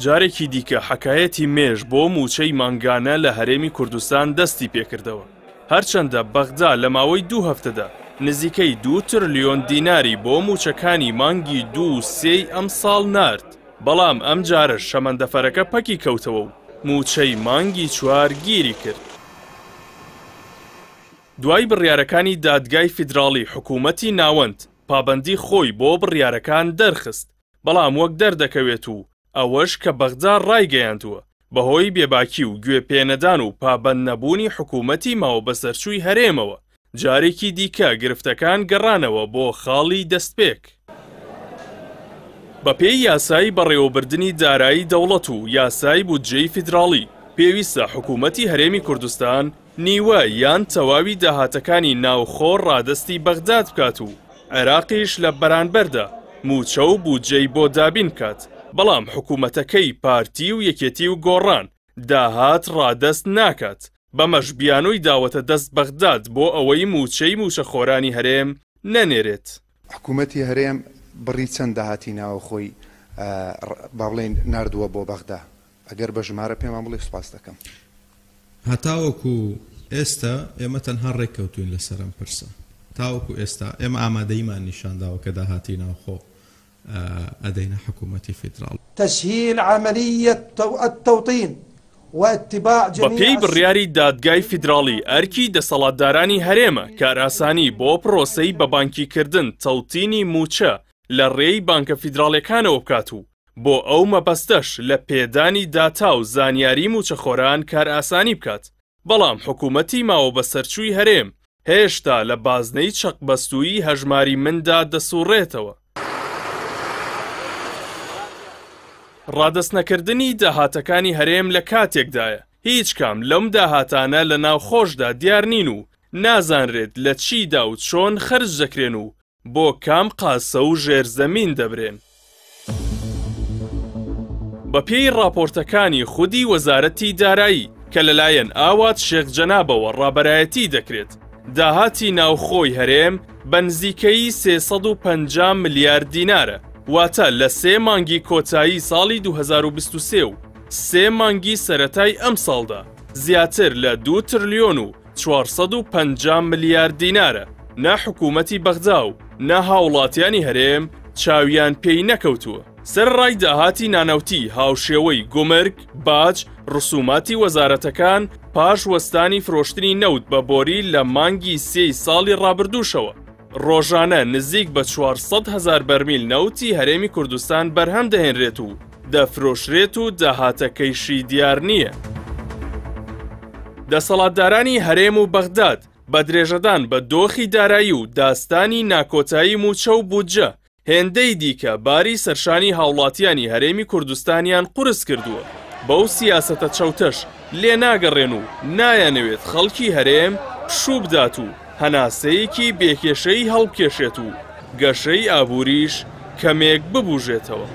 جارێکی دیکە حەکایەتی مێش بۆ مووچەی مانگانە لە هەرێمی کوردستان دەستی پێکردەوە. هەرچەندە بەغدا لە ماوەی دوو هەفتەدا نزیکەی دوو ترلیۆن دیناری بۆ مووچەکانی مانگی دوو و سێی ئەمساڵ نارد، بەڵام ئەمجارەش شەمەندەفەرەکە پەکی کەوتەوە و مووچەی مانگی چوار گیری کرد. دوای بڕیارەکانی دادگای فیدراڵی حکوومەتی ناوەند پابەندی خۆی بۆ بڕیارەکان دەرخست، بەڵام وەک دەردەکەوێت و ئەوەش کە بەغدا ڕایگەیاندووە، بەهۆی بێباکی و گوێ پێنەدان و پابەندنەبوونی حکوومەتی ماوەبەسەرچووی هەرێمەوە، جارێکی دیکە گرفتەکان گەڕانەوە بۆ خاڵی دەستپێک. بەپێی یاسای بەڕێوەبردنی دارایی دەوڵەت و یاسای بودجەی فیدراڵی، پێویستە حکوومەتی هەرێمی کوردستان نیوە یان تەواوی داهاتەکانی ناوخۆ ڕادەستی بەغداد بکات و عێراقیش لە بەرانبەردا مووچە و بودجەی بۆ دابین بکات، بەڵام حکوومەتەکەی پارتی و یەکێتی و گۆڕان داهات ڕادەست ناکات، بەمەش بیانووی داوەتە دەست بەغداد بۆ ئەوەی مووچەی مووچەخۆرانی هەرێم نەنێرێت. حکوومەتی هەرێم بڕی چەند داهاتی ناوەخۆی با بڵێین ناردووە بۆ بەغدا؟ ئەگەر بە ژمارە پێمان بڵێی سوپاست دەکەم. هەتاوەکو ئێستا ئێمە تەنها ڕێککەوتوین لەسەر ئەم پرسە. تاوەکو ئێستا ئێمە ئامادەییمان نیشانداوە کە داهاتی ناوخۆ ئەدەینە حکوومەتی فیدراڵ. تسهیل عملیە التوطین واتباع جمیع بەپێی بڕیاری دادگای فیدراڵی ئەرکی دەسەڵاتدارانی هەرێمە کارئاسانی بۆ پرۆسەی بەبانکیکردن تەوتینی مووچە لە رێی بانکە فیدراڵیەکانەوە بکات و بۆ ئەو مەبەستەش لە پێدانی داتا و زانیاری مووچەخۆران کارئاسانی بکات، بەڵام حکومەتی ماوەبەسەرچووی هەرێم هێشتا لە بازنەی چەقبەستوویی هەژماری مندا دەسوڕێتەوە. ڕادەستنەکردنی داهاتەکانی هەرێم لە کاتێکدایە، هیچ کام لەم داهاتانە لە ناوخۆشدا دیار نین و نازانرێت لە چیدا و چۆن خەرج دەکرێن و بۆ کام قاسە و ژێرزەمین دەبرێن؟ بەپێی ڕاپۆرتەکانی خودی وەزارەتی دارایی کە لەلایەن ئاوات شێخ جەنابەوە ڕابەرایەتی دەکرێت، داهاتی ناوخۆی هەرێم بە نزیکەیی 350 ملیار دینارە، واتە لە سێ مانگی کۆتایی ساڵی 2023 و سێ مانگی سەرەتای ئەمساڵدا زیاتر لە 2 ترلیۆن و 450 ملیار دینارە، نە حکوومەتی بەغدا و نە هاوڵاتیانی هەرێم چاویان پێی نەکەوتووە. سەرەڕای داهاتی نانەوتی هاوشێوەی گومرگ، باج، ڕسوماتی وەزارەتەکان پاش وەستانی فرۆشتنی نەوت بە بۆری لە مانگی سێی ساڵی ڕابردووشەوە، ڕۆژانە نزیک بە 400 هەزار بەرمیل نەوتی هەرێمی کوردستان بەرهەم دەهێنرێت و دەفرۆشرێت و داهاتەکەیشی دیار نییە. دەسەڵاتدارانی هەرێم و بەغداد بە درێژەدان بە دۆخی دارایی و داستانی ناکۆتایی مووچە و بودجە، هێندەی دیکە باری سەرشانی هاوڵاتیانی هەرێمی کوردستانیان قورس کردووە، بەو سیاسەتە چەوتەش لێناگەڕێن و نایانەوێت خەڵکی هەرێم پشوو بدات و هەناسەیەکی بێکێشەیی هەڵبکێشێت و گەشەی ئابووریش کەمێک ببوژێتەوە.